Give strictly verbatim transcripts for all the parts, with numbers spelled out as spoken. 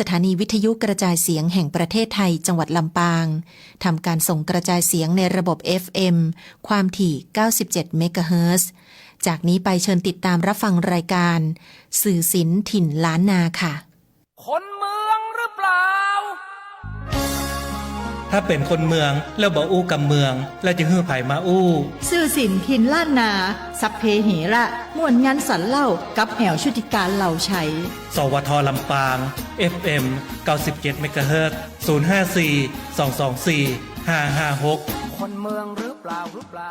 สถานีวิทยุกระจายเสียงแห่งประเทศไทย จังหวัดลำปาง ทำการส่งกระจายเสียงในระบบ เอฟ เอ็ม ความถี่ เก้าสิบเจ็ด เมกะเฮิรตซ์ จากนี้ไปเชิญติดตามรับฟังรายการ สื่อศิลป์ถิ่นล้านนาค่ะ คนเมืองหรือเปล่า ถ้าเป๋นคนเมืองแล้วบ่อู้กำเมือง แล้วจะหื้อใผมาอู้ สื่อศิลป์ถิ่นล้านนา สัพเพเหระ ม่วนงันสันเล่า กับแอ๋วชุติการ เหล่าไชย สวท ลำปาง เอฟ เอ็ม เก้าสิบเจ็ด เมกะเฮิรตซ์ ศูนย์ ห้า สี่ สอง สอง สี่ ห้า ห้า หก คนเมืองหรือเปล่า หรือเปล่า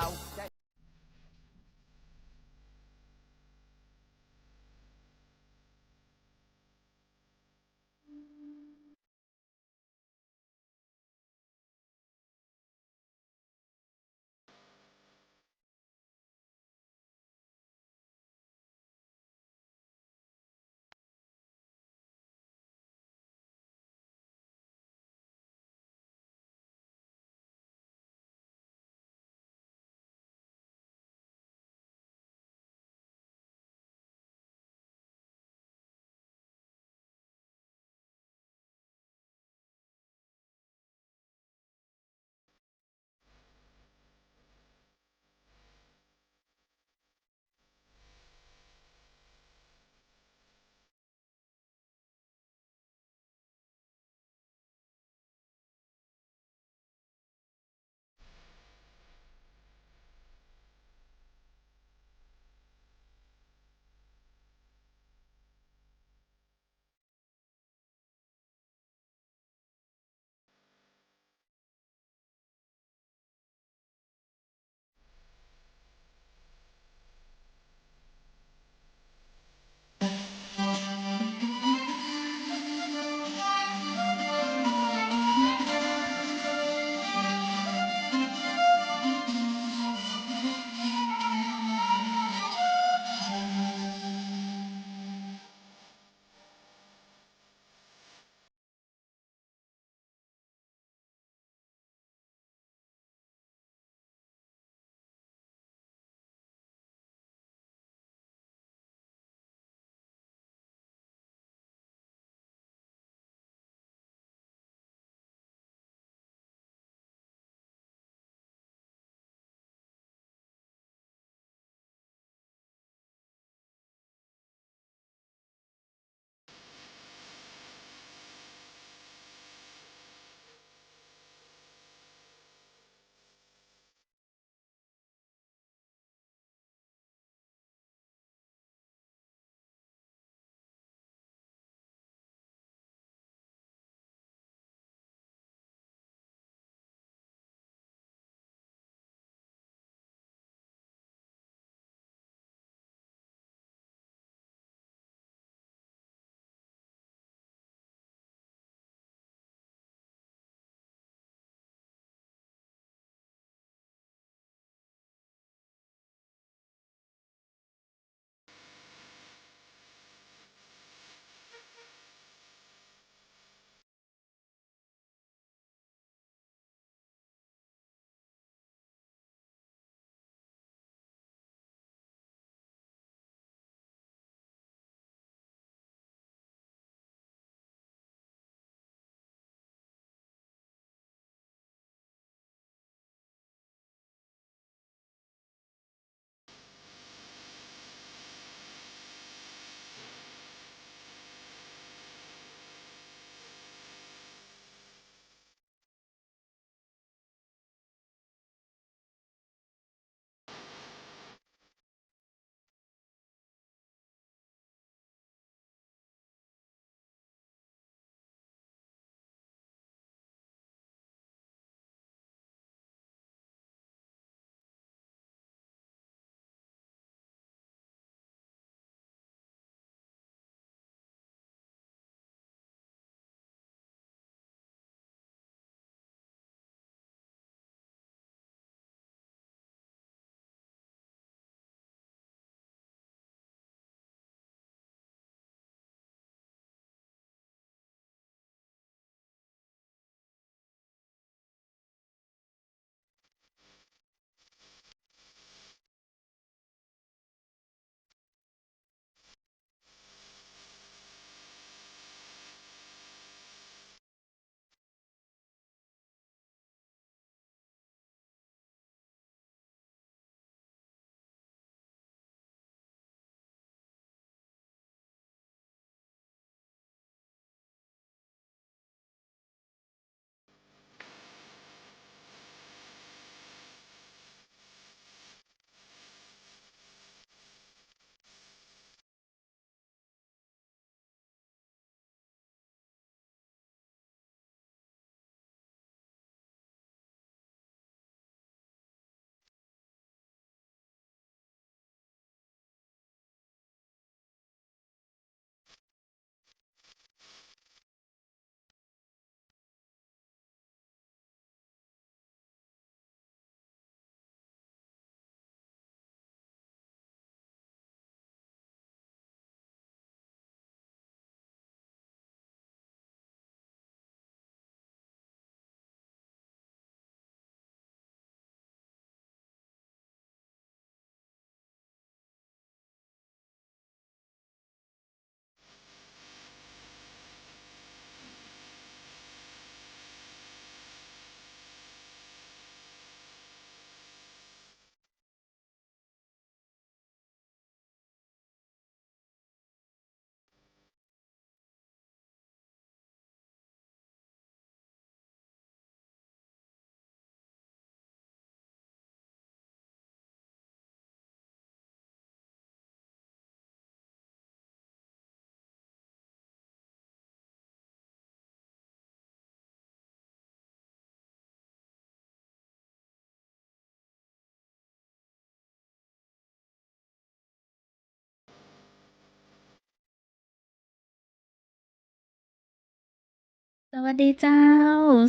สวัสดีเจ้า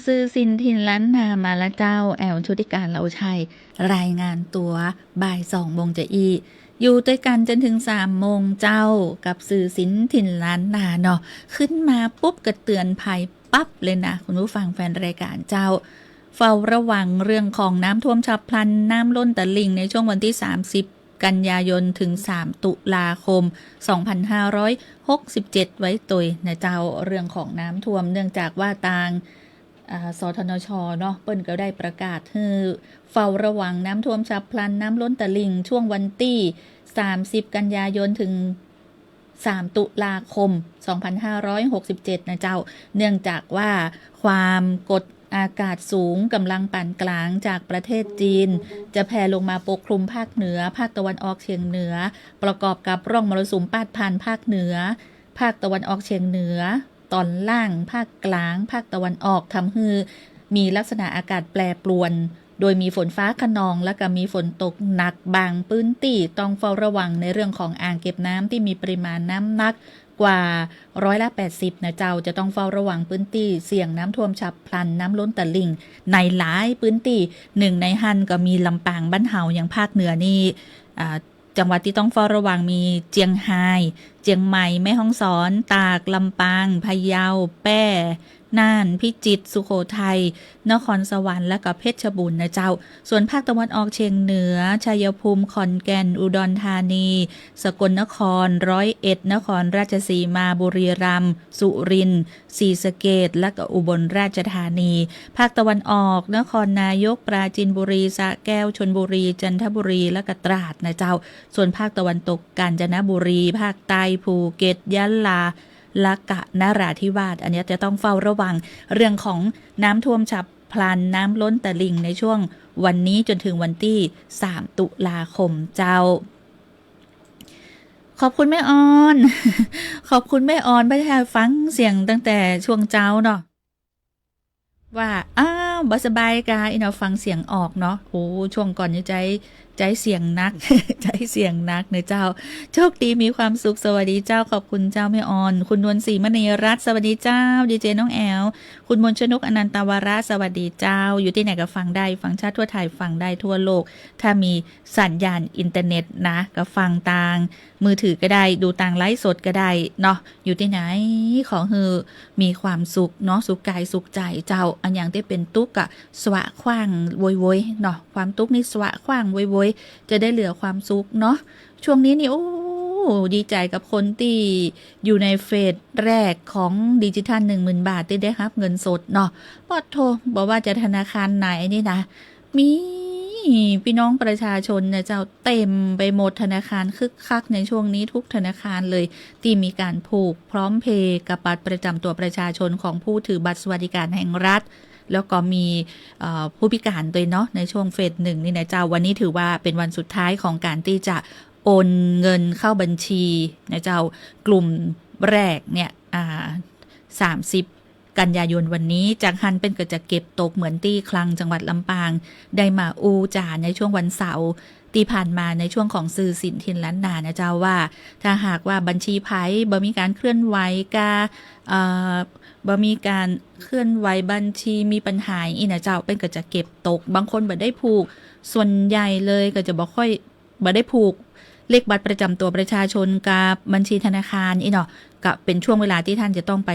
สื่อสินถิ่นล้านนามาละเจ้า แอ๋ว ชุติการ เหลาชัย รายงานตั๋ว บ่ายสองโมงจะอี้ อยู่ตวยกั๋นจนเถิงสามโมงเจ้า กับสื่อสินถิ่นล้านนาเนาะ ขึ้นมาปุ๊บก็เตือนภัยปั๊บเลยนะ คุณผู้ฟังแฟนรายก๋านเจ้า เฝ้าระวังเรื่องของน้ำท่วมฉับพลัน น้ำล้นตลิ่งในช่วงวันตี้สามสิบ กันยายน เถิงสามตุลาคม สองพันห้าร้อยหกสิบเจ็ด ไว้ตวยนะเจ้า เรื่องของน้ำท่วม เนื่องจากว่าตาง อ่า สทนช เนาะ เปิ้นก็ได้ประกาศหื้อเฝ้าระวังน้ำท่วมฉับพลัน น้ำล้นตลิ่ง ช่วงวันตี้สามสิบ กันยายน เถิงสามตุลาคม สองพันห้าร้อยหกสิบเจ็ด นะเจ้า เนื่องจากว่าความกดอากาศสูงก๋ำลังปานก๋างจากประเทศจีน จะแผ่ลงมาปกคลุมภาคเหนือ ภาคตะวันออกเฉียงเหนือ ประกอบกับร่องมรสุมปาดผ่านภาคเหนือ ภาคตะวันออกเฉียงเหนือ ต๋อนล่าง ภาคก๋าง ภาคตะวันออก ทำหื้อมีลักษณะอากาศแปรปรวน โดยมีฝนฟ้าคะนอง และก็มีฝนตกหนักบางพื้นตี้ ต้องเฝ้าระวังในเรื่องของอ่างเก็บน้ำตี้มีปริมาณน้ำหนักกว่าร้อยละแปดสิบ นะเจ้า จะต้องเฝ้าระวังพื้นตี้เสี่ยงน้ำท่วมฉับพลัน น้ำล้นตลิ่ง ในหลายพื้นตี้ นึ่งในหั้นก็มีลำปางบ้านเฮา อย่างภาคเหนือนี่ อ่า จังหวัดตี้ต้องเฝ้าระวังมีเจียงฮาย เจียงใหม่ แม่ฮ่องสอน ตาก ลำปาง พะเยา แป้ น่าน พิจิตร สุโขทัย นครสวรรค์ และก็เพชรบูรณ์นะเจ้า ส่วนภาคตะวันออกเฉียงเหนือ ชัยภูมิ ขอนแก่น อุดรธานี สกลนคร ร้อยเอ็ด นครราชสีมา บุรีรัมย์ สุรินทร์ ศรีสะเกษ และก็อุบลราชธานี ภาคตะวันออก นครนายก ปราจีนบุรี สระแก้ว ชลบุรี จันทบุรี และก็ตราดนะเจ้า ส่วนภาคตะวันตก กาญจนบุรี ภาคใต้ ภูเก็ต ยะลา และก็นราธิวาส อันนี้จะต้องเฝ้าระวังเรื่องของน้ำท่วมฉับพลัน น้ำล้นตลิ่งในช่วงวันนี้จนเถิงวันตี้สามตุลาคมเจ้า ขอบคุณแม่ออน ขอบคุณแม่ออน บ่ได้ฟังเสียงตั้งแต่ช่วงเจ๊าเนาะ ว่า อ้าว บ่สบายกา อี้เนาะ ฟังเสียงออกเนาะ โอ้ ช่วงก่อนนี่ใจ๊ ใจ๊เสียงหนัก ใจ๊เสียงหนักเนาะเจ้า โชคดีมีความสุข สวัสดีเจ้า ขอบคุณเจ้าแม่ออน คุณนวลศรีมณีรัตน์ สวัสดีเจ้า ดีเจน้องแอ๋ว คุณมนต์ชนก อนันตวระ สวัสดีเจ้า อยู่ตี้ไหนก็ฟังได้ ฟังชาติทั่วไทย ฟังได้ทั่วโลก ถ้ามีสัญญาณอินเทอร์เน็ตนะ ก็ฟังตาง มือถือก็ได้ ดูตางไลฟ์สดก็ได้เนาะ อยู่ตี้ไหน ขอหื้อมีความสุขเนาะ สุขกายสุขใจ๋เจ้า อะหยังตี้เป๋นตุ๊กข์ก็สวะขว้างโวยๆ เนาะ ความตุ๊กข์นี่สวะขว้างโวยๆ จะได้เหลือความสุขเนาะ ช่วงนี้นี่ โอ้ ดีใจ๋กับคนตี้อยู่ในเฟสแรกของดิจิทัลหนึ่งหมื่นบาท ตี้ได้ฮับเงินสดเนาะ ปะโธ่ บ่ว่าจะธนาคารไหนนี่นะ มีปี้น้องประชาชนเนี่ยเจ้า เต็มไปหมด ธนาคารคึกคักในช่วงนี้ทุกธนาคารเลย ตี้มีก๋านผูกพร้อมเพย์กับบัตรประจ๋ำตั๋วประชาชนของผู้ถือบัตรสวัสดิการแห่งรัฐ แล้วก็มี เอ่อ ผู้พิการตวยเนาะ ในช่วงเฟสหนึ่งนี่นะเจ้า วันนี้ถือว่าเป๋นวันสุดท้ายของก๋านตี้จะโอนเงินเข้าบัญชีนะเจ้า กลุ่มแรกเนี่ย อ่า สามสิบ กันยายนวันนี้ จากหั้นเปิ้นก็จะเก็บตกเหมือนตี้คลังจังหวัดลำปาง ได้มาอู้จ๋าในช่วงวันเสาร์ตี้ผ่านมาในช่วงของสื่อสินถิ่นล้านนานะเจ้าว่า ถ้าหากว่าบัญชีใผบ่มีก๋านเคลื่อนไหวกา เอ่อ บ่มีก๋านเคลื่อนไหวบัญชีมีปัญหาอี้นะเจ้า เปิ้นก็จะเก็บตก บางคนบ่ได้ผูก ส่วนใหญ่เลยก็จะบ่ค่อย บ่ได้ผูกเลขบัตรประจ๋ำตั๋วประชาชนกับบัญชีธนาคารอี้เนาะ ก็เป๋นช่วงเวลาตี้ต้านจะต้องไป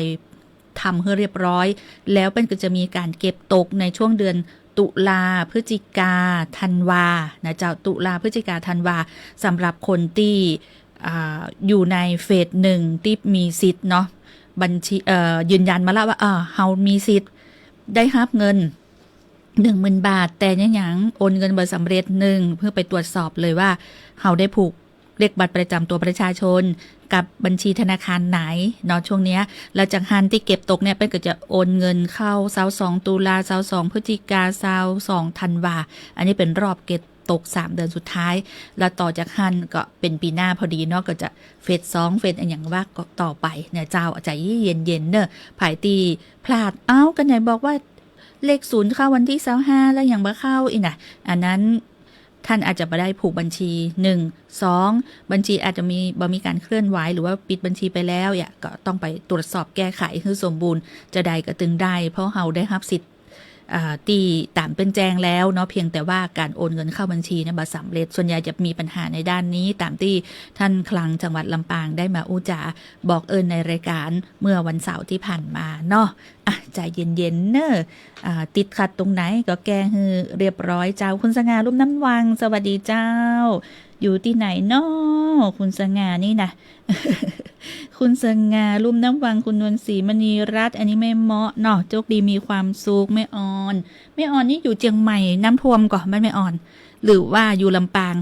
ทำหื้อเรียบร้อย แล้วเปิ้นก็จะมีก๋านเก็บตกในช่วงเดือนตุลา พฤศจิกา ธันวา นะเจ้า ตุลา พฤศจิกา ธันวา สำหรับคนตี้ อ่า อยู่ในเฟสหนึ่งตี้มีสิทธิ์เนาะ บัญชี เอ่อ ยืนยันมาละว่า เออ เฮามีสิทธิ์ได้ฮับเงิน หนึ่งหมื่นบาท แต่ยัง ยังโอนเงินบ่สำเร็จ นึ่ง เพื่อไปตรวจสอบเลยว่าเฮาได้ผูก เลขบัตรประจ๋ำตั๋วประชาชนกับบัญชีธนาคารไหนเนาะ ช่วงเนี้ย แล้วจากหั้นตี้เก็บตกเนี่ย เปิ้นก็จะโอนเงินเข้าซาวสองตุลา ซาวสองพฤศจิกา ซาวสองธันวา อันนี้เป๋นรอบเก็บตกสามเดือนสุดท้าย แล้วต่อจากหั้นก็เป๋นปี๋หน้าพอดีเนาะ ก็จะเฟสสอง เฟสอะหยังว่าก็ต่อไปเนี่ยเจ้า ใจ๋เย็นๆ เน่อ ใผตี้พลาด เอ้า ก็ไหนบอกว่าเลขศูนย์เข้าวันตี้ซาวห้า แล้วยังบ่เข้าอี้นะ อันนั้น ท่านอาจจะบ่ได้ผูกบัญชี หนึ่ง สอง บัญชีอาจจะมี บ่มีก๋านเคลื่อนไหว หรือว่าปิดบัญชีไปแล้ว เนี่ย ก็ต้องไปตรวจสอบแก้ไขหื้อสมบูรณ์ จาใดก็ตึงได้ เพราะเฮาได้ฮับสิทธิ์ อ่า ตี้ต๋ามเปิ้นแจ้งแล้วเนาะ เพียงแต่ว่าก๋านโอนเงินเข้าบัญชีเนี่ยบ่สำเร็จ ส่วนใหญ่จะมีปัญหาในด้านนี้ ต๋ามตี้ต้านคลังจังหวัดลำปางได้มาอู้จ๋าบอกเอิ้นในรายการเมื่อวันเสาร์ตี้ผ่านมาเนาะ อ่ะ ใจ๋เย็นๆ เน่อ อ่า ติดขัดตรงไหนก็แก้หื้อเรียบร้อยเจ้า คุณสง่า ลุ่มน้ำวัง สวัสดีเจ้า อยู่ตี้ไหนน้อ คุณสง่านี่นะ คุณสง่า ลุ่มน้ำวัง คุณนวลศรี มณีรัตน์ อันนี้แม่เมาะเนาะ โจคดีมีความสุข แม่ออน แม่ออนนี่อยู่เจียงใหม่ น้ำท่วมก่อ บ้านแม่ออน หรือว่าอยู่ลำปาง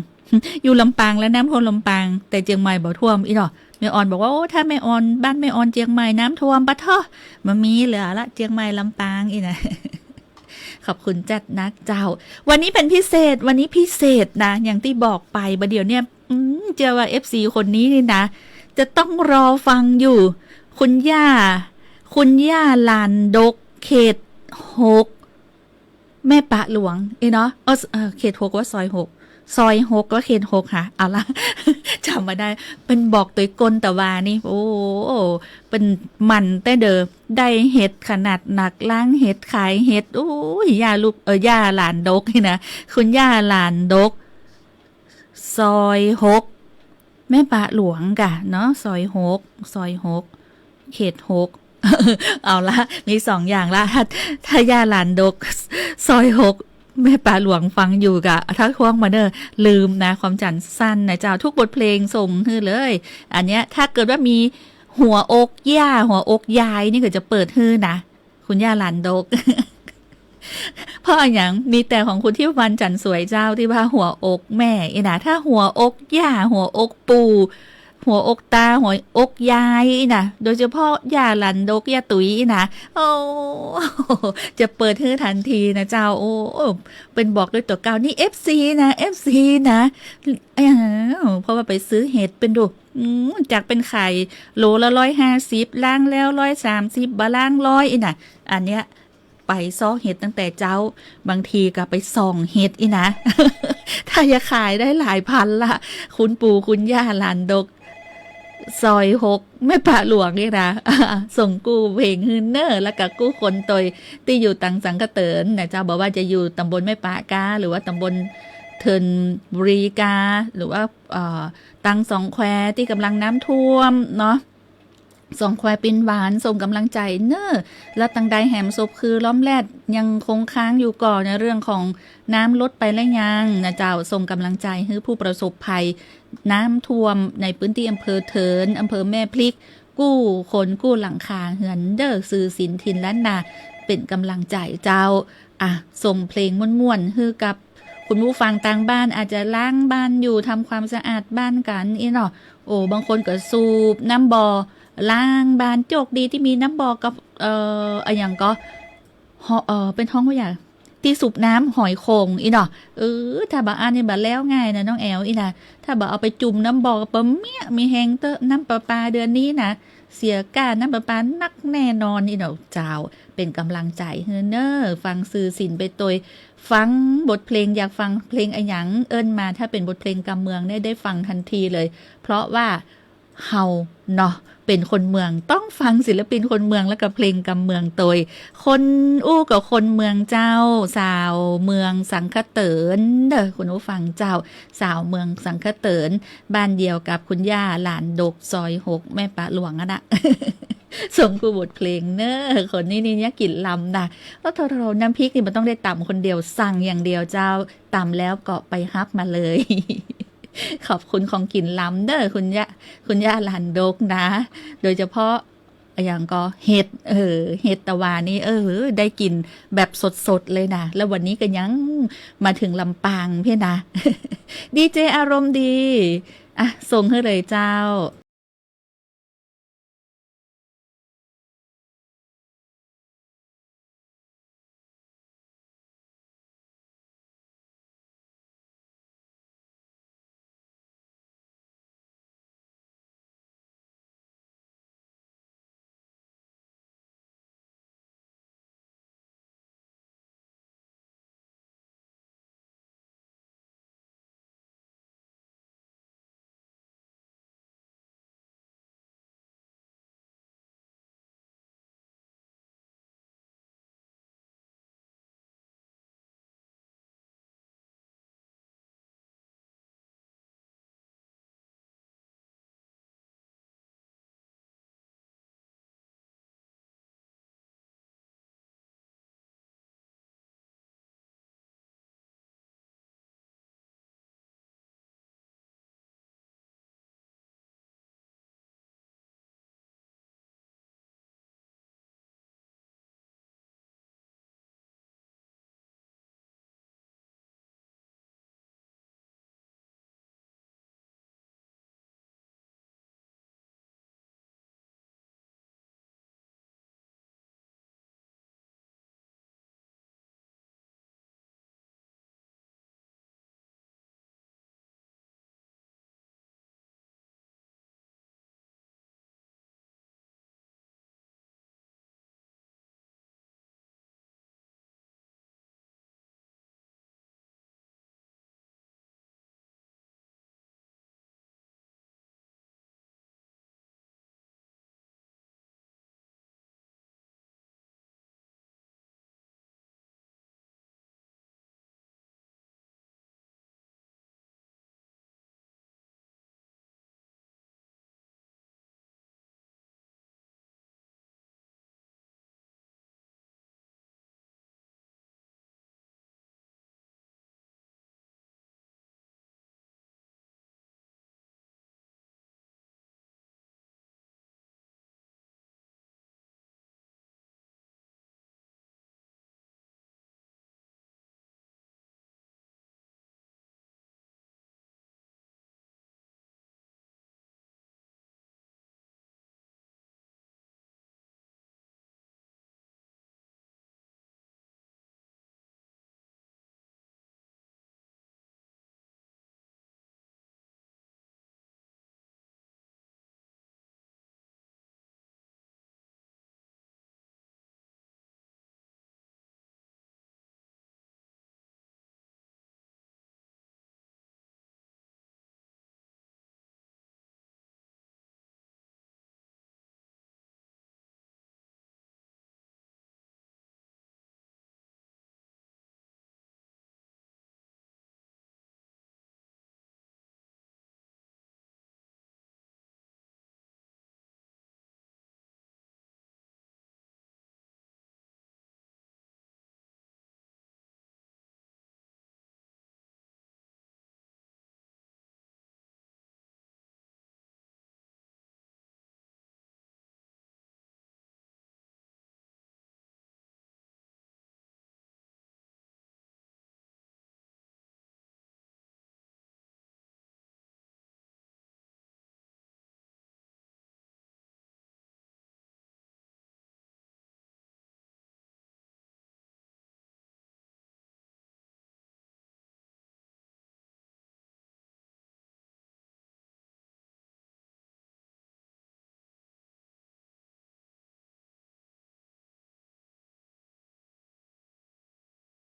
อยู่ลำปางแล้วน้ำท่วมลำปาง แต่เจียงใหม่บ่ท่วมอี้เนาะ แม่ออนบอกว่า โอ้ ถ้าแม่ออน บ้านแม่ออนเจียงใหม่น้ำท่วมปะเถาะ บ่มีเหลือละ เจียงใหม่ลำปางอี้นะ ขอบคุณจัดนักเจ้า วันนี้เป๋นพิเศษ วันนี้พิเศษนะ อย่างตี้บอกไปบ่าเดี่ยวเนี่ย อืม เจื้อว่า เอฟซี คนนี้นี่นะ จะต้องรอฟังอยู่ คุณย่า คุณย่าหลานดก เขตหก แม่ปะหลวง เอ้ยเนาะ เออ เออ เขตหกว่าซอยหก ซอยหกว่าเขตหกค่ะ เอาละ จ๋ำบ่ได้ เปิ้นบอกตวยก้นตะวานี่ โอ้ เปิ้นหมั่นแต๊เด้อ ได้เห็ดขนาดนัก ล้างเห็ด ขายเห็ด โอ้ย ย่าลูก เออ ย่าหลานดกนี่นะ คุณย่าหลานดก ซอยหก แม่ปะหลวงก่ะเนาะ ซอยหก ซอยหก เขตหก เอาละ มีสองอย่างละ ถ้า ถ้าย่าหลานดก ซอยหก แม่ปะหลวงฟังอยู่ก่ะ ทักท้วงมาเน่อ ลืมนะ ความจ๋ำสั้นนะเจ้า ทุกบทเพลงส่งหื้อเลย อันเนี้ย ถ้าเกิดว่ามีหัวอกย่า หัวอกยายนี่ก็จะเปิดหื้อนะ คุณย่าหลานดก เพราะอะหยัง มีแต่ของคุณทิพย์วันจันทร์สวยเจ้าตี้ว่าหัวอกแม่อี้นะ ถ้าหัวอกย่า หัวอกปู่ หัวอกตา หัวอกยายอี้นะ โดยเฉพาะย่าหลานดก ย่าตุ๋ยอี้นะ โอ้ จะเปิดหื้อทันทีนะเจ้า โอ้ เปิ้นบอกตวยตั๋วเก่า นี่ เอฟซี นะ เอฟซี นะ อ้าว เพราะว่าไปซื้อเห็ดเปิ้นดู อืม จากเปิ้นขายโลละร้อยห้าสิบ ล้างแล้วร้อยสามสิบ บ่ล้างร้อยอี้นะ อันเนี้ย ไปซอกเห็ดตั้งแต่เจ๊า บางทีก็ไปส่องเห็ดอี้นะ ถ้าจะขายได้หลายพันละ คุณปู่คุณย่าหลานดก ซอยหก แม่ปะหลวงนี่นะ ส่งกู้เพลงหื้อเน่อ แล้วก็กู้คนตวยตี้อยู่ตังสังขะเติ๋นนะเจ้า บ่ว่าจะอยู่ต๋ำบลแม่ปะกา หรือว่าต๋ำบลเถินบุรีกา หรือว่า เอ่อ ตังสองแควตี้ก่ำลังน้ำท่วมเนาะ สองแควปินหวาน ส่งก่ำลังใจ๋เน่อ แล้วตังใดแหมศพคือล้อมแลดยังคงค้างอยู่ก่อ ในเรื่องของน้ำลดไปแล้วยังนะเจ้า ส่งก่ำลังใจ๋หื้อผู้ประสบภัยน้ำท่วมในพื้นตี้อำเภอเถิน อำเภอแม่พริก กู้คนกู้หลังคาเฮือนเด้อ ซื่อสินถิ่นล้านนา เป๋นก่ำลังใจ๋เจ้า อ่ะ ส่งเพลงม่วนๆ หื้อกับคุณผู้ฟังตางบ้าน อาจจะล้างบ้านอยู่ ทำความสะอาดบ้านกั๋นอี้เนาะ โอ้ บางคนก็สูบน้ำบ่อ ล้างบ้าน โจคดีตี้มีน้ำบ่อกับ เอ่อ อะหยังก็ หอ- เอ่อ เปิ้นฮ้องว่าหยัง ตี้สูบน้ำหอยโข่งอี้เนาะ เออ ถ้าบ่อั้นนี่บ่แล้วง่ายนะน้องแอ๋วอี้นะ ถ้าบ่เอาไปจุ่มน้ำบ่อก็บ่เมี้ยมีแฮงเต๊อะ น้ำประปาเดือนนี้นะ เสียก้าน้ำประปานักแน่นอนอี้เนาะเจ้า เป๋นก่ำลังใจ๋หื้อเน่อ ฟังซื่อสินไปตวย ฟังบทเพลง อยากฟังเพลงอะหยัง เอิ้นมา ถ้าเป๋นบทเพลงกำเมืองเนี่ยได้ฟังทันทีเลย เพราะว่า เฮาเนาะ เป๋นคนเมือง ต้องฟังศิลปินคนเมือง แล้วก็เพลงกำเมืองตวย คนอู้กับคนเมืองเจ้า สาวเมืองสังขะเติ๋นเด้อ คุณผู้ฟังเจ้า สาวเมืองสังขะเติ๋น บ้านเดียวกับคุณย่าหลานดก ซอยหก แม่ปะหลวงอะนะ ส่งกู้บทเพลงเน่อ คนนี้นี่เยียะกิ๋นลำนะ แล้วโถๆ น้ำพริกนี่บ่ต้องได้ต๋ำคนเดียว สั่งอย่างเดียวเจ้า ต๋ำแล้วก็ไปฮับมาเลย ขอบคุณของกิ๋นลำเด้อ คุณย่า คุณย่าหลานดกนะ โดยเฉพาะอะหยังก็เห็ด เออ เห็ดตะวานี่ เออ ได้กิ๋นแบบสดๆ เลยนะ แล้ววันนี้ก็ยังมาเถิงลำปางเพี้ยนะ ดีเจอารมณ์ดี อ่ะ ส่งหื้อเลยเจ้า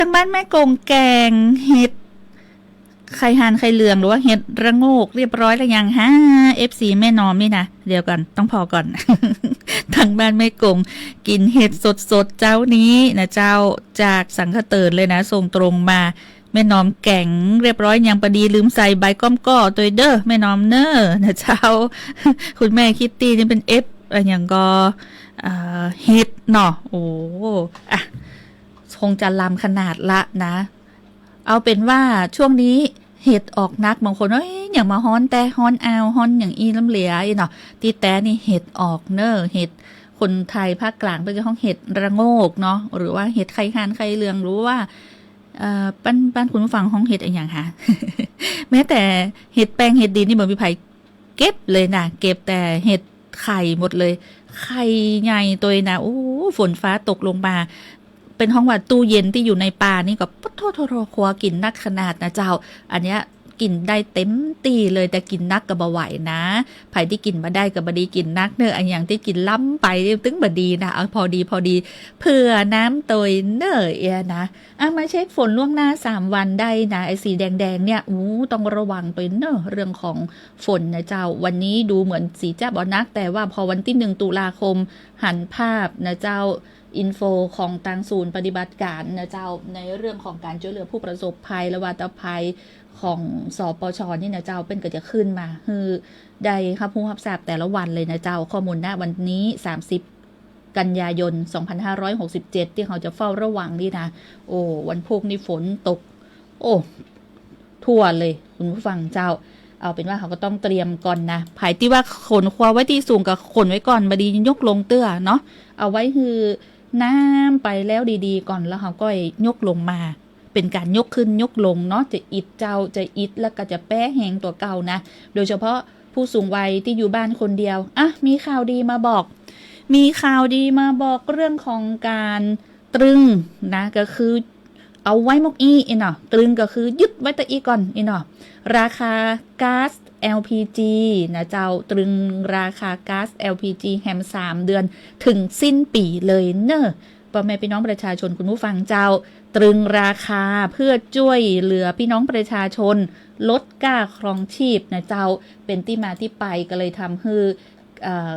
ตางบ้านแม่กงแก๋งเห็ดไข่ห่านไข่เหลืองหรือว่าเห็ดระโงกเรียบร้อยแล้วยังฮะ เอฟซี แม่น้อมนี่นะ เดี๋ยวก่อน ต้องผ่อก่อน ตางบ้านแม่กงกิ๋นเห็ดสดๆ เจ๊านี้นะเจ้า จากสังขะเตินเลยนะ ส่งตรงมา แม่น้อมแก๋งเรียบร้อยยัง ปอดีลืมใส่ใบก้อมก้อตวยเด้อ แม่น้อมเน้อ นะเจ้า คุณแม่คิตตี้นี่เป๋น เอฟ อะหยังก่อ เอ่อ เห็ดเนาะ โอ้ อะ คงจะลำขนาดละนะ เอาเป๋นว่าช่วงนี้เห็ดออกนัก บางคน เอ้ย อย่างมาฮ้อนแต๊ ฮ้อนอาว ฮ้อนอย่างอี้ล้ำเหลืออี้เนาะ ตี้แต๊นี่เห็ดออกเน้อ เห็ด คนไทยภาคกลางเปิ้นจะฮ้องเห็ดระโงกเนาะ หรือว่าเห็ดไข่ห่านไข่เหลือง หรือว่า เอ่อ บ้าน บ้านคุณผู้ฟังฮ้องเห็ดอะหยังฮะ แม้แต่เห็ดแป้งเห็ดดีนี่บ่มีใผเก็บเลยนะ เก็บแต่เห็ดไข่หมดเลย ไข่ใหญ่ตวยนะ โอ้ ฝนฟ้าตกลงมา เปิ้นฮ้องว่าตู้เย็นตี้อยู่ในป่านี่ก็ ปะโธ่โธ่โธ่ ครัวกิ๋นนักขนาดนะเจ้า อันเนี้ยกิ๋นได้เต็มตี้เลย แต่กิ๋นนักก็บ่ไหวนะ ใผตี้กิ๋นบ่ได้ก็บ่ดีกิ๋นนักเน้อ อะหยังตี้กิ๋นล้ำไปตึงบ่ดีนะ เอาพอดีพอดี เผื่อน้ำตวยเน้อเอียนะ อ่ะ มาเช็คฝนล่วงหน้าสามวันได้นะ ไอ้สีแดงๆ เนี่ย อู้ ต้องระวังตวยเน้อ เรื่องของฝนนะเจ้า วันนี้ดูเหมือนสีจะบ่นัก แต่ว่าพอวันตี้หนึ่งตุลาคม หันภาพนะเจ้า อินโฟของตางศูนย์ปฏิบัติการนะเจ้า ในเรื่องของก๋านจ้วยเหลือผู้ประสบภัยและวาตภัยของ สปช นี่นะเจ้า เปิ้นก็จะขึ้นมาหื้อได้ฮับฮู้ฮับทราบแต่ละวันเลยนะเจ้า ข้อมูล ณ วันนี้ สามสิบ กันยายน สองพันห้าร้อยหกสิบเจ็ด ตี้เฮาจะเฝ้าระวังนี่นะ โอ้ วันพูกนี่ฝนตก โอ้ ทั่วเลย คุณผู้ฟังเจ้า เอาเป๋นว่าเฮาก็ต้องเตรียมก่อนนะ ใผตี้ว่าขนครัวไว้ตี้สูงก็ขนไว้ก่อน บ่ดียกลงเตื้อเนาะ เอาไว้หื้อน้ำไปแล้วดีๆ ก่อน แล้วเฮาก็ยกลงมา เป๋นก๋านยกขึ้นยกลงเนาะ จะอิดเจ้า จะอิดแล้วก็จะแป๊แฮงกว่าเก่านะ โดยเฉพาะผู้สูงวัยตี้อยู่บ้านคนเดียว อ่ะ มีข่าวดีมาบอก มีข่าวดีมาบอกเรื่องของก๋านตรึงนะ ก็คือ เอาไว้หมกอี้อี้เนาะ ตรึงก็คือยึดไว้ตะอี้ก่อนอี้เนาะ ราคาก๊าซ แอลพีจี นะเจ้า ตรึงราคาก๊าซ แอลพีจี แหมสามเดือน เถิงสิ้นปี๋เลยเน้อ ป้อแม่ปี้น้องประชาชนคุณผู้ฟังเจ้า ตรึงราคาเพื่อจ้วยเหลือปี้น้องประชาชน ลดก้าครองชีพนะเจ้า เป๋นตี้มาตี้ไปก็เลยทำหื้อ เอ่อ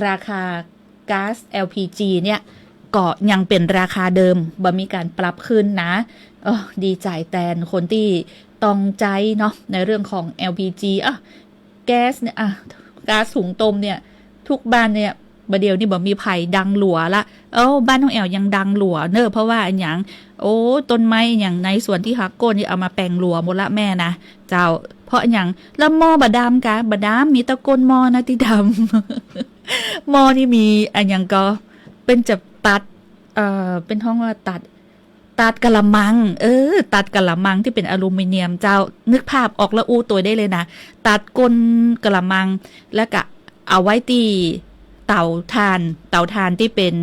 ราคา ก๊าซ แอลพีจี เนี่ย ก็ยังเป๋นราคาเดิม บ่มีก๋านปรับขึ้นนะ เออ ดีใจ๋แตนคนตี้ต้องใจ๊เนาะ ในเรื่องของ แอลพีจี อ่ะ แก๊สเนี่ย อ่ะ ก๊าซหุงต้มเนี่ย ทุกบ้านเนี่ย บ่าเดี่ยวนี้บ่มีใผดังหลัวละ เอ้า บ้านน้องแอ๋วยังดังหลัวเน้อ เพราะว่าอะหยัง โอ้ ต้นไม้อะหยังในสวนตี้หักโค่นนี่เอามาแป๋งหลัวหมดละแม่นะ เจ้า เพราะอะหยัง แล้วหม้อบ่ดำกา บ่ดำ มีตะก้นหม้อนะตี้ดำ หม้อนี่มีอะหยังก่อ เปิ้นจะตัด เอ่อ เปิ้นฮ้องว่าตัด ตัดกะละมัง เออ ตัดกะละมังตี้เป๋นอลูมิเนียมเจ้า นึกภาพออกแล้วอู้ตวยได้เลยนะ ตัดก้นกะละมัง แล้วก็เอาไว้ตี้เต๋าถ่าน เต๋าถ่านตี้เป๋น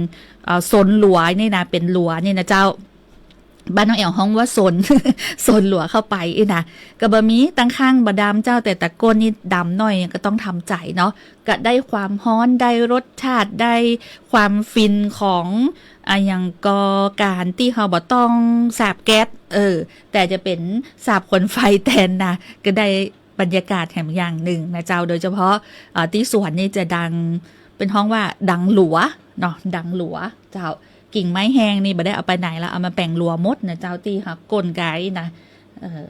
เอ่อ สนหลัวนี่นะ เป๋นหลัวนี่นะเจ้า บ้านน้องแอ๋วฮ้องว่าสน สนหลัวเข้าไปอี้นะ ก็บ่มี ตังข้างบ่ดำเจ้า แต่ตะก้นนี่ดำหน้อย ก็ต้องทำใจ๋เนาะ ก็ได้ความฮ้อน ได้รสชาติ ได้ความฟินของ อะหยังก่อ ก๋านตี้เฮาบ่ต้องสาบแก๊ส เออ แต่จะเป๋นสาบควันไฟแตนนะ ก็ได้บรรยากาศแหมอย่างนึ่งนะเจ้า โดยเฉพาะ เอ่อ ตี้สวนนี่จะดัง เปิ้นฮ้องว่าดังหลัวเนาะ ดังหลัวเจ้า กิ่งไม้แฮงนี่บ่ได้เอาไปไหนละ เอามาแป๋งหลัวหมดนะเจ้า ตี้หักโค่นกาอี้นะ เออ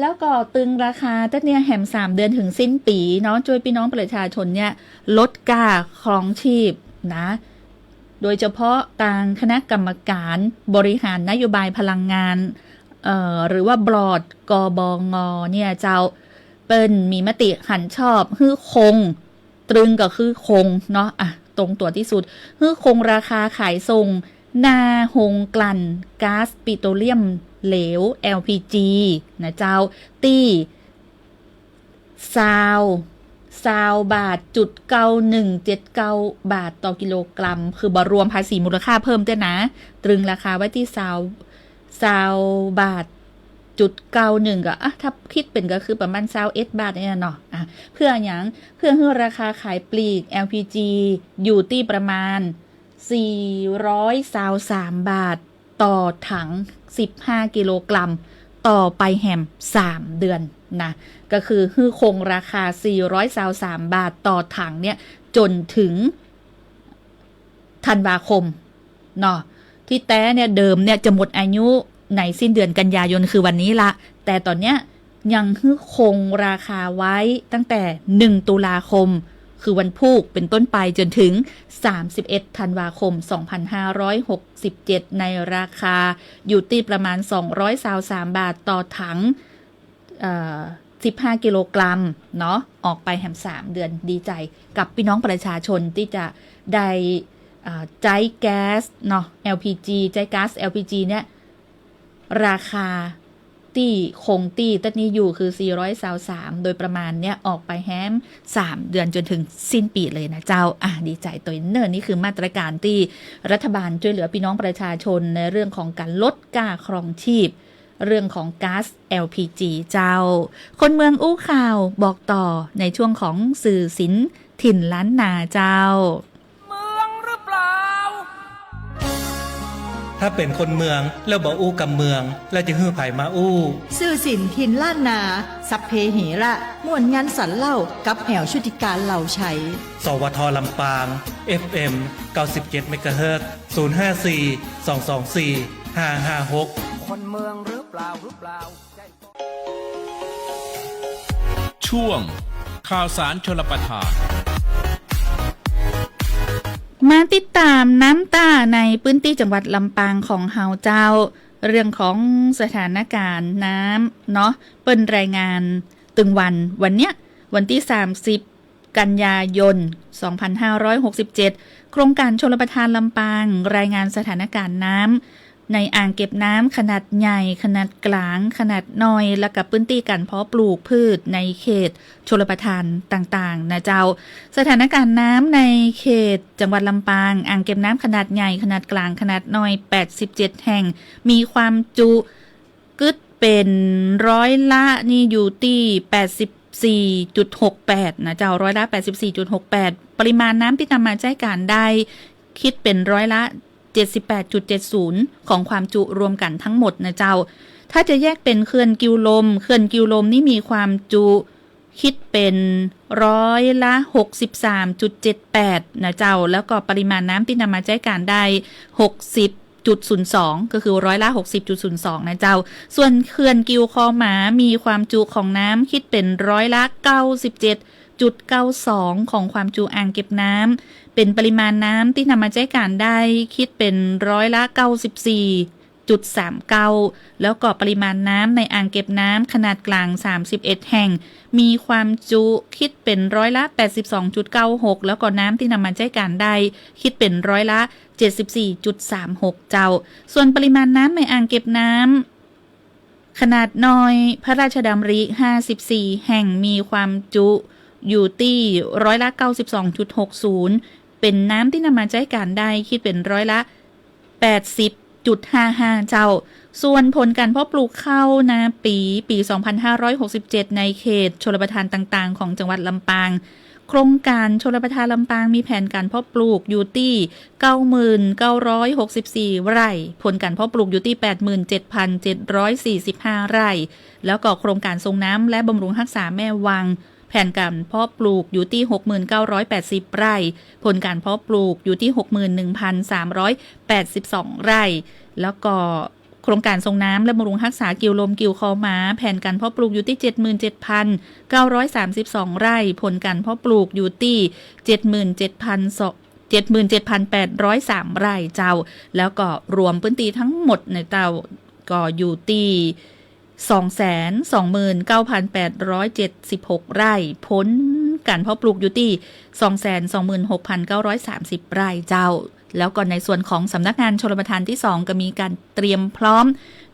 แล้วก็ตรึงราคาเต๊อะเนี่ยแหมสามเดือนเถิงสิ้นปี๋เนาะ จ้วยปี้น้องประชาชนเนี่ยลดก้าครองชีพนะ โดยเฉพาะตางคณะกรรมการบริหารนโยบายพลังงาน เอ่อ หรือว่าบอร์ด กบง เนี่ยเจ้า เปิ้นมีมติหันชอบหื้อคง ตรึงก็คือคงเนาะ อ่ะ ตรงตั๋วตี้สุด หื้อคงราคาขายส่ง หน้าโฮงกลั่นก๊าซปิโตรเลียมเหลว แอลพีจี นะเจ้า ตี้ ซาว ซาวบาทจุดเก้าหนึ่งเจ็ดเก้าบาทต่อกิโลกรัม คือบ่รวมภาษีมูลค่าเพิ่มเต๊อะนะ ตรึงราคาไว้ตี้ซาว ซาวบาทจุดเก้าหนึ่ง ก็ อ่ะ ถ้าคิดเป๋นก็คือประมาณซาวเอ็ดบาทเนี่ยเนาะ อ่ะ เพื่ออะหยัง เพื่อหื้อราคาขายปลีก แอลพีจี อยู่ตี้ประมาณ สี่ร้อยซาวสามบาท ต่อถังสิบห้ากิโลกรัม ต่อไปแหมสามเดือนนะ ก็คือหื้อคงราคาสี่ร้อยซาวสามบาทต่อถังเนี่ย จ๋นถึงธันวาคมเนาะ ตี้แต๊เนี่ยเดิมเนี่ยจะหมดอายุในสิ้นเดือนกันยายน คือวันนี้ละ แต่ต๋อนเนี้ย ยังหื้อคงราคาไว้ตั้งแต่หนึ่งตุลาคม คือวันพูกเป๋นต้นไปจ๋นถึงสามสิบเอ็ดธันวาคมสองพันห้าร้อยหกสิบเจ็ด ในราคาอยู่ตี้ประมาณสองร้อยซาวสามบาทต่อถัง เอ่อ สิบห้ากิโลกรัมเนาะ ออกไปแหมสามเดือน ดีใจ๋กับปี้น้องประชาชนตี้จะได้ เอ่อ ใจ๊แก๊สเนาะ แอลพีจี ใจ๊ก๊าซ แอลพีจี เนี่ย ราคาตี้คงตี้ตั๊ดนี้อยู่คือสี่ร้อยซาวสาม โดยประมาณเนี่ยออกไปแหมสามเดือนจ๋นถึงสิ้นปี๋เลยนะเจ้า อ่ะ ดีใจ๋ตวยเน่อ นี่คือมาตรก๋านตี้รัฐบาลจ้วยเหลือปี้น้องประชาชนในเรื่องของก๋านลดก้าครองจีบ เรื่องของก๊าซ แอลพีจี เจ้า คนเมืองอู้ข่าวบอกต่อในช่วงของสื่อศิลป์ถิ่นล้านนาเจ้า เมืองหรือเปล่า ถ้าเป๋นคนเมืองแล้วบ่อู้กำเมือง แล้วจะหื้อใผมาอู้ สื่อศิลป์ถิ่นล้านนา สัพเพเหระ ม่วนงันสันเล่า กับแอ๋วชุติการ เหล่าไชย สวท ลำปาง เอฟเอ็ม เก้าสิบเจ็ดเมกะเฮิรตซ์ ศูนย์ห้าสี่ สองสองสี่ ห้าห้าหก คนเมืองหรือเปล่า หรือเปล่า ช่วงข่าวสารชลประทาน มาติดต๋ามน้ำต้าในพื้นตี้จังหวัดลำปางของเฮาเจ้า เรื่องของสถานก๋านน้ำเนาะ เปิ้นรายงานตึงวัน วันเนี้ย วันตี้สามสิบกันยายนสองพันห้าร้อยหกสิบเจ็ด โครงก๋านชลประทานลำปาง รายงานสถานก๋านน้ำ ในอ่างเก็บน้ำขนาดใหญ่ ขนาดก๋าง ขนาดน้อย และกับพื้นตี้ก๋านเพาะปลูกพืชในเขตชลประทานต่างๆ นะเจ้า สถานก๋านน้ำในเขตจังหวัดลำปาง อ่างเก็บน้ำขนาดใหญ่ ขนาดก๋าง ขนาดน้อย แปดสิบเจ็ดแห่ง มีความจุกึ๊ดเป๋นร้อยละนี่อยู่ตี้แปดสิบสี่จุดหกแปด นะเจ้า ร้อยละแปดสิบสี่จุดหกแปด ปริมาณน้ำตี้นำมาใจ๊ก๋านได้ กึ๊ดเป๋นร้อยละ เจ็ดสิบแปดจุดเจ็ดศูนย์ ของความจุรวมกั๋นทั้งหมดนะเจ้า ถ้าจะแยกเป๋นเขื่อนกิ่วลม เขื่อนกิ่วลมนี่มีความจุกึ๊ดเป๋นร้อยละหกสิบสามจุดเจ็ดแปด นะเจ้า แล้วก็ปริมาณน้ำตี้นำมาใจ๊ก๋านได้ หกสิบจุดศูนย์สอง ก็คือร้อยละหกสิบจุดศูนย์สอง นะเจ้า ส่วนเขื่อนกิ่วคอหมามีความจุของน้ำกึ๊ดเป๋นร้อยละเก้าสิบเจ็ดจุดเก้าสอง ของความจุอ่างเก็บน้ำ เป๋นปริมาณน้ำตี้นำมาใจ๊ก๋านได้ กึ๊ดเป๋นร้อยละเก้าสิบสี่จุดสามเก้า แล้วก็ปริมาณน้ำในอ่างเก็บน้ำขนาดก๋าง สามสิบเอ็ดแห่ง มีความจุกึ๊ดเป๋นร้อยละแปดสิบสองจุดเก้าหก แล้วก็น้ำตี้นำมาใจ๊ก๋านได้ กึ๊ดเป๋นร้อยละเจ็ดสิบสี่จุดสามหก เจ้า ส่วนปริมาณน้ำในอ่างเก็บน้ำ ขนาดน้อยพระราชดำริ ห้าสิบสี่แห่ง มีความจุอยู่ตี้ร้อยละเก้าสิบสองจุดหกศูนย์ เป๋นน้ำตี้นำมาใจ๊ก๋านได้ กึ๊ดเป๋นร้อยละแปดสิบจุดห้าห้า เจ้า ส่วนผลก๋านเพาะปลูกข้าวนาปี๋ ปี๋สองพันห้าร้อยหกสิบเจ็ด ในเขตชลประทานต่างๆ ของจังหวัดลำปาง โครงก๋านชลประทานลำปางมีแผนก๋านเพาะปลูกอยู่ตี้ เก้าหมื่นเก้าร้อยหกสิบสี่ไร่ ผลก๋านเพาะปลูกอยู่ตี้ แปดหมื่นเจ็ดพันเจ็ดร้อยสี่สิบห้าไร่ แล้วก็โครงก๋านส่งน้ำและบำรุงฮักษาแม่วัง แผนก๋านเพาะปลูกอยู่ตี้ หกหมื่นเก้าร้อยแปดสิบไร่ ผลก๋านเพาะปลูกอยู่ตี้ หกหมื่นหนึ่งพันสามร้อยแปดสิบสองไร่ แล้วก็โครงก๋านส่งน้ำและบำรุงฮักษากิ่วลมกิ่วคอหมา แผนก๋านเพาะปลูกอยู่ตี้ เจ็ดหมื่นเจ็ดพันเก้าร้อยสามสิบสองไร่ ผลก๋านเพาะปลูกอยู่ตี้ เจ็ดหมื่นเจ็ดพัน เจ็ดหมื่นเจ็ดพันแปดร้อยสามไร่เจ้า แล้วก็รวมพื้นที่ทั้งหมดในเต้าก็อยู่ตี้ สองแสนสองหมื่นเก้าพันแปดร้อยเจ็ดสิบหกไร่ ผลก๋านเพาะปลูกอยู่ตี้ สองแสนสองหมื่นหกพันเก้าร้อยสามสิบไร่เจ้า แล้วก็ในส่วนของสำนักงานชลประทานตี้สองก็มีก๋านเตรียมพร้อม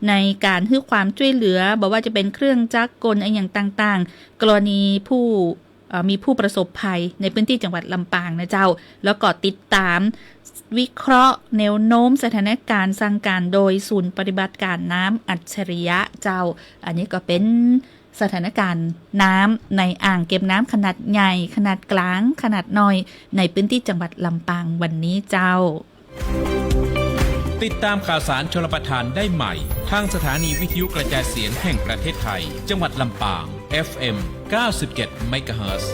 ในก๋านหื้อความจ้วยเหลือ บ่ว่าจะเป๋นเครื่องจักรกลอะหยังต่างๆ กรณีผู้ เอ่อ มีผู้ประสบภัยในพื้นที่จังหวัดลำปางนะเจ้า แล้วก็ติดต๋ามวิเคราะห์แนวโน้มสถานก๋านสั่งก๋านโดยศูนย์ปฏิบัติก๋านน้ำอัจฉริยะเจ้า อันนี้ก็เป๋นสถานก๋านน้ำในอ่างเก็บน้ำขนาดใหญ่ ขนาดก๋าง ขนาดน้อย ในพื้นที่จังหวัดลำปางวันนี้เจ้า ติดตามข่าวสารชลประทานได้ใหม่ ทางสถานีวิทยุกระจายเสียงแห่งประเทศไทย จังหวัดลำปาง เอฟเอ็ม เก้าสิบเจ็ด เมกะเฮิรตซ์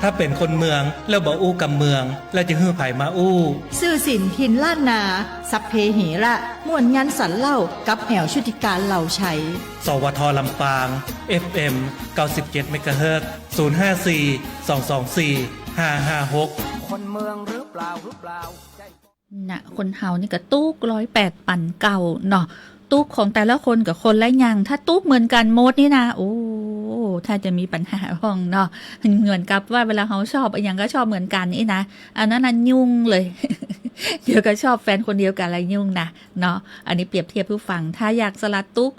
ถ้าเป๋นคนเมืองแล้วบ่อู้กำเมือง แล้วจะหื้อใผมาอู้ สื่อศิลป์ถิ่นล้านนา สัพเพเหระ ม่วนยันสันเล่า กับแอ๋วชุติการ เหล่าไชย สวท ลำปาง เอฟเอ็ม เก้าสิบเจ็ด เมกะเฮิรตซ์ ศูนย์ห้าสี่ สองสองสี่ ห้าห้าหก คนเมืองหรือเปล่า หรือเปล่า ใช่ น่ะ คนเฮานี่ก็ตุ๊กลอยแปดปั๋นเก่าเนาะ ตุ๊กของแต่ละคนก็คนละอย่าง ถ้าตุ๊กเหมือนกั๋นหมดนี่นะ โอ้ ถ้าจะมีปัญหาพ่องเนาะ เหมือนกับว่าเวลาเฮาชอบอะหยังก็ชอบเหมือนกั๋นนี่นะ อันนั้นน่ะยุ่งเลย เดี๋ยวก็ชอบแฟนคนเดียวกั๋นละยุ่งนะ เนาะ อันนี้เปรียบเทียบหื้อฟัง ถ้าอยากสละตุ๊ก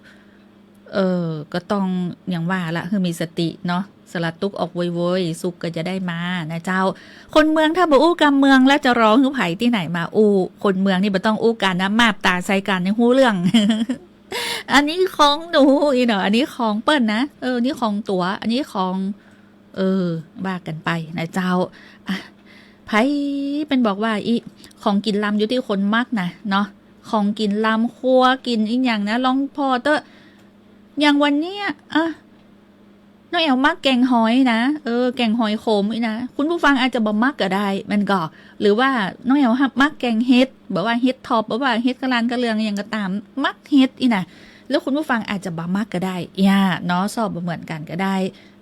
เออ ก็ต้องอย่างว่าละ คือมีสติเนาะ สละตุ๊กออกโวยๆ สุขก็จะได้มานะเจ้า คนเมืองถ้าบ่อู้กำเมืองแล้วจะรอหื้อใผตี้ไหนมาอู้ คนเมืองนี่บ่ต้องอู้กั๋นนะ มาบต๋าใส่กั๋นยังฮู้เรื่อง อันนี้ของหนูอี้เนาะ อันนี้ของเปิ้นนะ เออ นี่ของตั๋ว อันนี้ของ เออ ว่ากั๋นไปนะเจ้า อ่ะ ใผเปิ้นบอกว่า อี้ ของกิ๋นลำอยู่ตี้คนมักนะเนาะ ของกิ๋นลำ ครัวกิ๋นอะหยังนะ ลองผ่อเต๊อะ อย่างวันเนี้ย อ่ะ น้องแอ๋วมักแก๋งหอยนะ เออ แก๋งหอยขมอี้นะ คุณผู้ฟังอาจจะบ่มักก็ได้ แม่นก่อ หรือว่าน้องแอ๋วมักแก๋งเห็ด บ่ว่าเห็ดถอบ บ่ว่าเห็ดกะหล่ำกะเหลืองอะหยังก็ต๋าม มักเห็ดอี้นะ แล้วคุณผู้ฟังอาจจะบ่มักก็ได้ เอี้ย เนาะ ชอบบ่เหมือนกั๋นก็ได้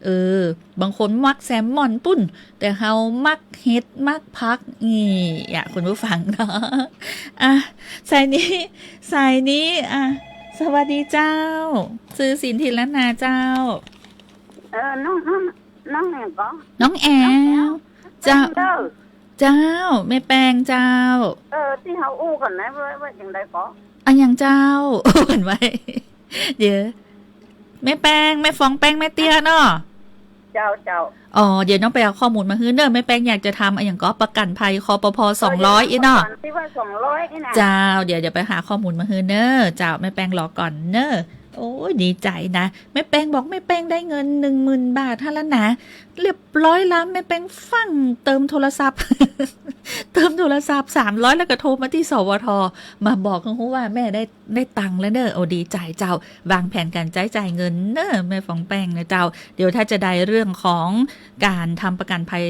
เออ บางคนมักแซลมอนปู้น แต่เฮามักเห็ด มักผัก อี้ อ่ะ คุณผู้ฟังเนาะ อ่ะ สายนี้ สายนี้ อ่ะ สวัสดีเจ้า สื่อศิลป์ถิ่นล้านนาเจ้า เออ น้อง น้อง น้องแอ๋วก่อ น้องแอ๋ว น้องแอ๋ว เจ้า เจ้า เจ้า แม่แปงเจ้า เออ ตี้เฮาอู้กั๋นนะ ว่า ว่าจั่งใดก่อ อะหยังเจ้า อู้กั๋นไว้ เดี๋ยว แม่แปง แม่ฟองแปง แม่เตี้ยเนาะ เจ้า เจ้า อ๋อ เดี๋ยวน้องไปเอาข้อมูลมาหื้อเน่อ แม่แปงอยากจะทำอะหยังก่อ ประกั๋นภัย คปภ. สองร้อย เออ อี้เนาะ ประกั๋นภัยตี้ว่า สองร้อย อี้นะ เจ้า เดี๋ยว เดี๋ยวไปหาข้อมูลมาหื้อเน่อ เจ้า แม่แปงรอก่อนเน่อ โอ้ย ดีใจ๋นะ แม่แปงบอกแม่แปงได้เงิน หนึ่งหมื่น บาทหั้นละนะ เรียบร้อยละ แม่แปงฟั่งเติมโทรศัพท์ เติมโทรศัพท์ สามร้อย แล้วก็โทรมาตี้ สวท มาบอกหื้อฮู้ว่าแม่ได้ ได้ตังค์แล้วเน่อ โอ้ ดีใจ๋เจ้า วางแผนก๋านใจ๊จ่ายเงินเน่อ แม่ฟองแปงนะเจ้า เดี๋ยวถ้าจะได้เรื่องของก๋านทำประกั๋นภัย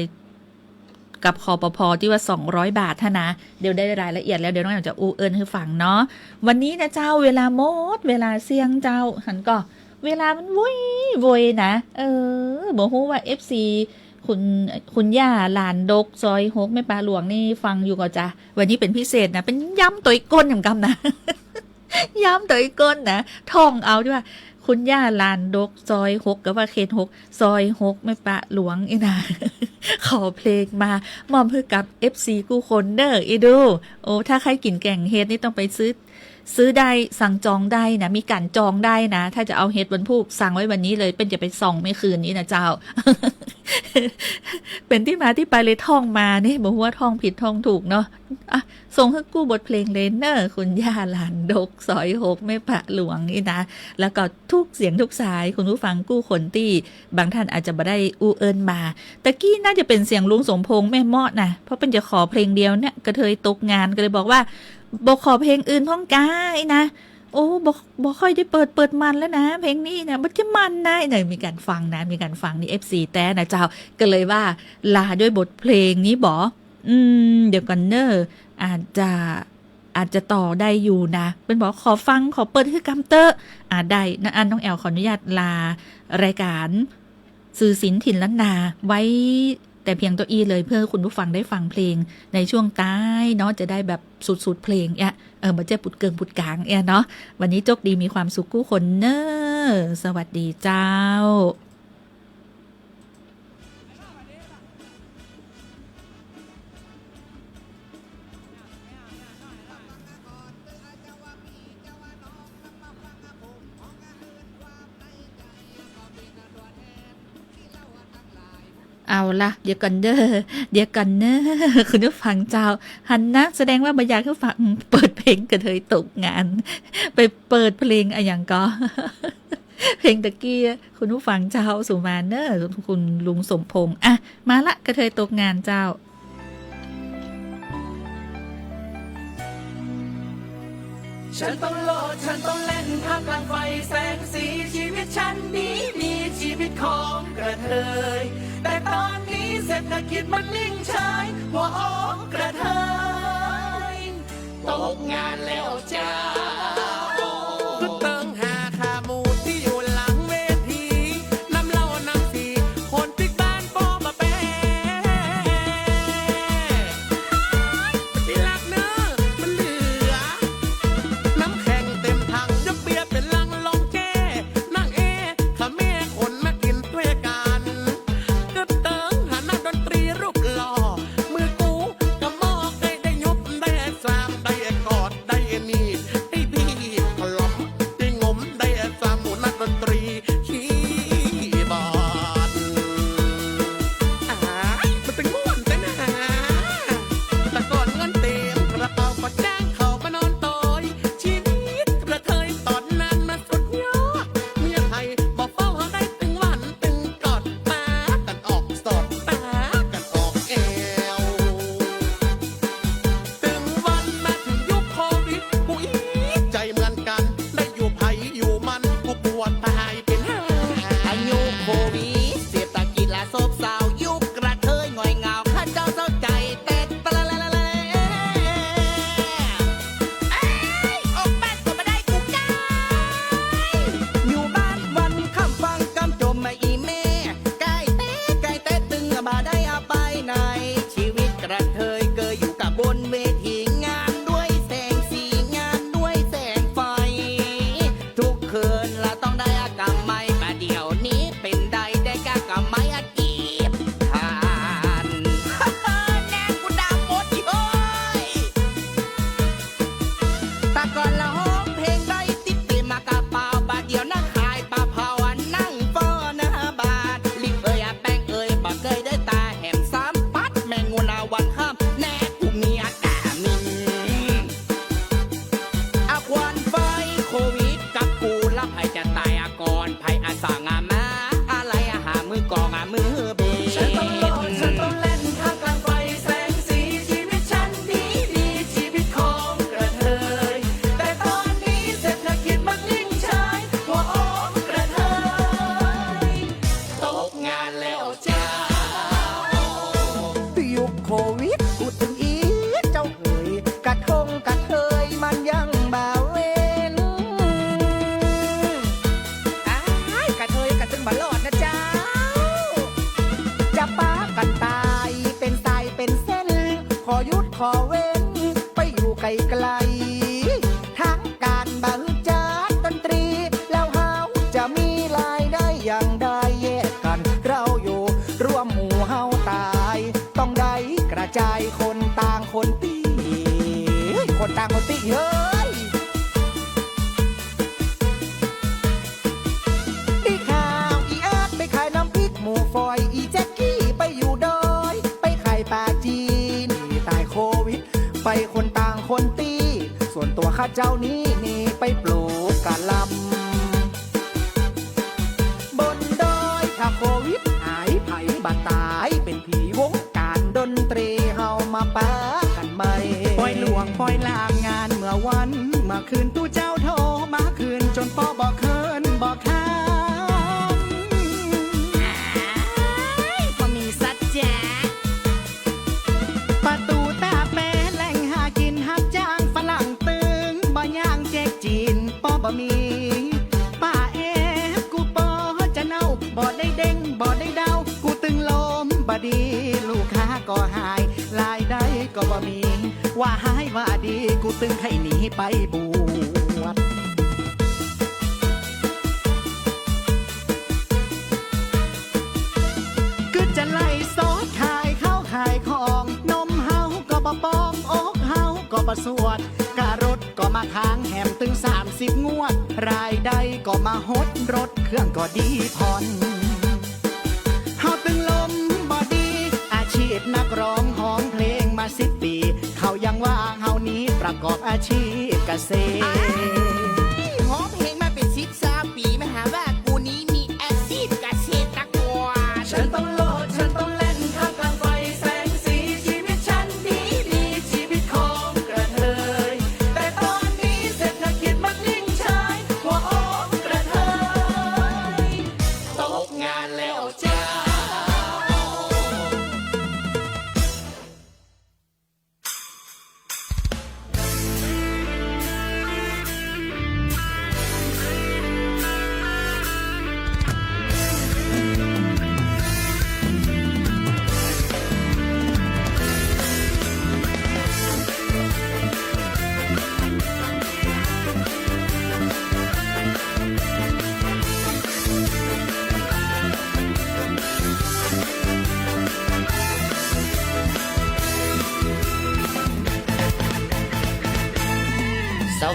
กับ คปภ. ตี้ว่า สองร้อย บาทหั้นนะ เดี๋ยวได้รายละเอียดแล้ว เดี๋ยวน้องแอ๋วจะอู้เอิ้นหื้อฟังเนาะ วันนี้นะเจ้า เวลาหมด เวลาเสี้ยงเจ้า หันก่อ เวลามันโวยโวยนะ เออ บ่ฮู้ว่า เอฟซี คุณ คุณย่าหลานดก ซอยหก แม่ปะหลวงนี่ฟังอยู่ก่อจ๊ะ วันนี้เป๋นพิเศษนะ เป๋นย้ำตวยก้นอย่างกำนะ ย้ำตวยก้นนะ ท่องเอาดีกว่า คุณย่าหลานดก ซอยหก ก็ว่าเขตหก ซอยหก แม่ปะหลวงอี้นะ ขอเพลงมา มอบหื้อกับ เอฟซี กู้คนเน่อ อี้ดู โอ้ ถ้าใค่กิ๋นแก๋งเห็ดนี่ต้องไปซื้อ ซื้อได้ สั่งจองได้นะ มีก๋านจองได้นะ ถ้าจะเอาเห็ดวันพูก สั่งไว้วันนี้เลย เปิ้นจะไปส่องเมื่อคืนนี้นะเจ้า เป๋นตี้มาตี้ไปเลยท่องมานี่ บ่ฮู้ว่าท่องผิดท่องถูกเนาะ อ่ะ ส่งหื้อกู้บทเพลงเลยเน่อ คุณย่าหลานดก ซอยหก แม่ปะหลวงอี้นะ แล้วก็ทุกเสียงทุกสาย คุณผู้ฟังกู้คนตี้ บางท่านอาจจะบ่ได้อู้เอิ้นมา ตะกี้น่าจะเป๋นเสียงลุงสมพงษ์แม่เมาะนะ เพราะเปิ้นจะขอเพลงเดียวเนี่ย กระเทยตกงาน ก็เลยบอกว่า บ่ขอเพลงอื่นพ่องก๊าอี้นะ โอ้ บ่ บ่ค่อยได้เปิด เปิดมันแล้วนะ เพลงนี้นะ บ่จะมันนะ เนี่ย มีก๋านฟังนะ มีก๋านฟังนี่ เอฟซี แต๊นะเจ้า ก็เลยว่าลาด้วยบทเพลงนี้บ่ อืม เดี๋ยวก่อนเน่อ อาจจะ อาจจะต่อได้อยู่นะ เปิ้นบอกขอฟัง ขอเปิดหื้อกำเต๊อะ อ่า ได้นะ อันน้องแอ๋วขออนุญาตลารายก๋าน สื่อศิลป์ถิ่นล้านนาไว้แต่เพียงเต้าอี้เลย เพื่อคุณผู้ฟังได้ฟังเพลงในช่วงต้ายเนาะ จะได้แบบสุดๆเพลงเอี้ย เออ บ่ใจ้ปุดเกิ่งปุดก๋างเอี้ยเนาะ วันนี้โจคดีมีความสุขกู้คนเน่อ สวัสดีเจ้า เอาละ เดี๋ยวก่อนเน่อ เดี๋ยวก่อนเน่อ คุณผู้ฟังเจ้า หันนะ แสดงว่าบ่อยากหื้อฟัง เปิดเพลงกระเทยตกงาน ไปเปิดเพลงอะหยังก่อ เพลงตะกี้ คุณผู้ฟังเจ้า สุมาเน่อ คุณลุงสมพงษ์ อ่ะ มาละ กระเทยตกงานเจ้า ฉันต้องโลด ฉันต้องแล่น ท่ามกลางไฟแสงสี ชีวิตฉันนี้มีชีวิตของกระเทย แต่ตอนนี้เศร เศรษฐกิจมันนิ่งเฉย หัวอกกระเทยตกงานแล้วเจ้า คือตึงหาข้าหมู่ตี้อยู่หลังเวที นำเหล้านำสี คนปิ๊กบ้านป้อบ่แป ตี้รักเน่อ มันเหลือ น้ำแข็งเต็มถัง ยกเบียร์เป๋นลังลองแก้ นั่งเอ ข้าแม่คนมากิ๋นตวยกั๋น กึ๊ดเติงหานักดนตรีรูปหล่อ มือกูกะมอกได้ ได้ยบได้สาม ได้กอดได้นี่ ได้บีบขลำ ได้งมได้สาม หมู่นักดนตรีคีย์บอร์ด อ้าย มันตึงม่วนแต๊นะ แต่ก่อนเงินเต๋มกระเป๋าก็จ้างเขามานอนตอย ชีวิตกระเทยต๋อนนั้นน่ะสุดยอด เมียไผบ่เฝ้าเฮาได้ตึงวันตึงกอด ปากั๋นออกสอด ปากั๋นออกแอว ตึงวันมาเถิงยุคโควิด กูอิจใจ๋เหมือนกั๋น ได้อยู่ไผอยู่มัน กูปวดต๋ายเป๋นห่า อายุโควิด เศรษฐกิจละซบเซา ยุคกระเทยง่อยเหงา ข้าเจ้าเศร้าใจ๋แต๊ เอ้ย ออกบ้านก็บ่ได้ กูก้าย อยู่บ้านวันค่ำฟังกำจมมาอีแม่ ก้ายแต๊ ก้ายแต๊ ตึงบ่ได้ออกไปไหน ชีวิตกระเทยเกยอยู่กับบนเวที งานด้วยแสงสี งานด้วยแสงไฟ ทุกคืนละต้องได้อากำไม บ่าเดี่ยวนี้เป๋นใด ได้กากำไมอะ จีบผ่าน แน่กูดำหมดเฮ้ย แต่ก่อนละฮ้องเพลงได้ติ๊บเต๋มมากระเป๋า บ่าเดี่ยวนั่งขายปลาเผา นั่งเฝ้าหน้าบ้าน ลิกเอ่ยอะแป้งเอ่ย บ่เกยได้ต๋าแหมซ้ำปัดแมงงูนาวันค่ำ แน่กูเมียด่ามึง อะควันไฟโควิดกับกู ละใผจะต๋ายอะก่อน ใผอะสั่งอะมา อะไรอะหามือกองอะมือเบน ฉันต้องโลด ฉันต้องแล่น ท่ามกลางไฟแสงสี ชีวิตฉันดีดี ชีวิตของกระเทย แต่ต๋อนนี้เศรษฐกิจมันนิ่งเฉย หัวอกกระเทยตกงานแล้วเจ้า ยุคโควิด กูตึงอิจเจ้า เอ่ย กระทงกระเทยมันยังบ่าเว้น อ้าย กระเทยกะตึงบ่รอดนะเจ้า จะปากั๋นต๋ายเป๋นสายเป๋นเส้น ขอหยุดขอเว้น ไปอยู่ไก๋ลๆ ทางก๋านบ่หื้อจัดดนตรี แล้วเฮาจะมีรายได้อย่างใด แยกกั๋นเฮาอยู่ ร่วมหมู่เฮาต๋าย ต้องได้กระจายคนต่างคนตี้ คนต่างคนตี้เฮ้ย ตี้ข่าวอีแอดไปขายน้ำพริกหมูฝอย อีแจ็คกี้ไปอยู่ดอย ไปขายปลาจีน ตี้ต๋ายโควิด ไปคนต่างคนตี้ ส่วนตั๋วข้าเจ้านี้ นี่ไปปลูกกะหล่ำ บนดอยถ้าโควิดหาย ใผบ่ต๋ายเป๋นผี วงก๋านดนตรีเฮามาปากั๋นใหม่ ปอยหลวงปอยลางงานเมื่อวันเมื่อคืน ตุ๊เจ้าโทรมาคืน จ๋นป้อบ่เคินบ่คำ อ้าย บ่มีสัจจะ ปะตู๋ตาแป แหล่งหากิ๋น ฮับจ้างฝรั่งตึง บ่ย่างเจ๊กจี๋น ป้อบ่มี ป้าแอ กูป้อจะเน่า บ่ได้เด้ง บ่ได้เด้า กูตึงลมบ่ดี ลูกค้าก็หาย รายได้ก็บ่มี ว่าฮ้ายว่าดี กูตึงใค่หนีไปบวช กึ๊ดจะไลฟ์สดขายข้าวขายของ นมเฮาก็บ่ป๋อง อกเฮาก็บ่สวด กะรถก็มาค้าง แหมตึงสามสิบงวด รายได้ก็มาหด รถเครื่องก็ดีผ่อน เฮาตึงลมบ่ดี อาชีพนักร้องฮ้องเพลงมาสิบปี๋ เขายังว่าเฮานี้ประกอบอาชีพเกษตร ฮ้องเพลงมาเป๋นสิบซาวปี๋ มาหาว่ากูนี้มีอาชีพเกษตรกร ฉันต้องโลด ฉันต้องแล่น ท่ามกลางไฟแสงสี ชีวิตฉันดีดี ชีวิตของกระเทย แต่ต๋อนนี้เศรษฐกิจมันนิ่งเฉย หัวอกกระเทยตกงานแล้วเจ้า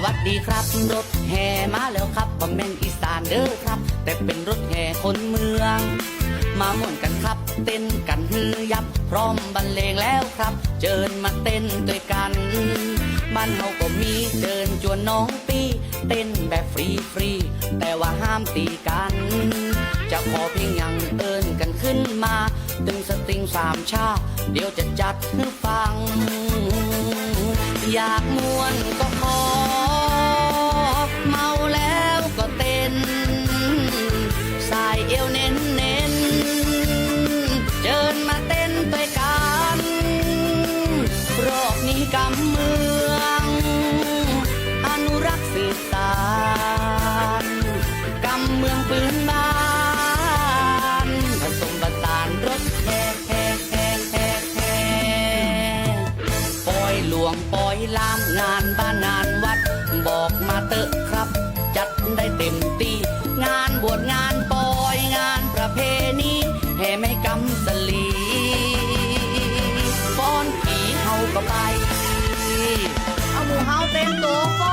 หวัดดีครับ รถแห่มาแล้วครับ บ่แม่นอีสานเด้อครับ แต่เป๋นรถแห่คนเมือง มาม่วนกั๋นครับ เต้นกั๋นหื้อยับ พร้อมบรรเลงแล้วครับ เจิญมาเต้นตวยกั๋น บ้านเฮาก็มี เจิญจวนน้องปี้ เต้นแบบฟรีๆ แต่ว่าห้ามตี๋กั๋น จะขอเพียงหยังเอิ้นกั๋นขึ้นมา ตึงสตริงสามชา เดี๋ยวจะจัดหื้อฟัง อยากม่วนก็ขอ เมาแล้วก็เต้น สายเอวเน้นๆ เจิญมาเต้นตวยกั๋น รอบนี้กำเมือง อนุรักษ์สืบสาน กำเมืองปื๊นบ้าน ผสมผสานรถแห่ ปอยหลวงปอยลาม งานบ้านงานวัด บอกมาเต๊อะครับ จัดได้เต็มตี้ งานบวชงานปอย งานประเพณี แห่ไม้กำสะหลี ฟ้อนผีเฮาก็ไป เอาหมู่เฮาเตรียมตั๋ว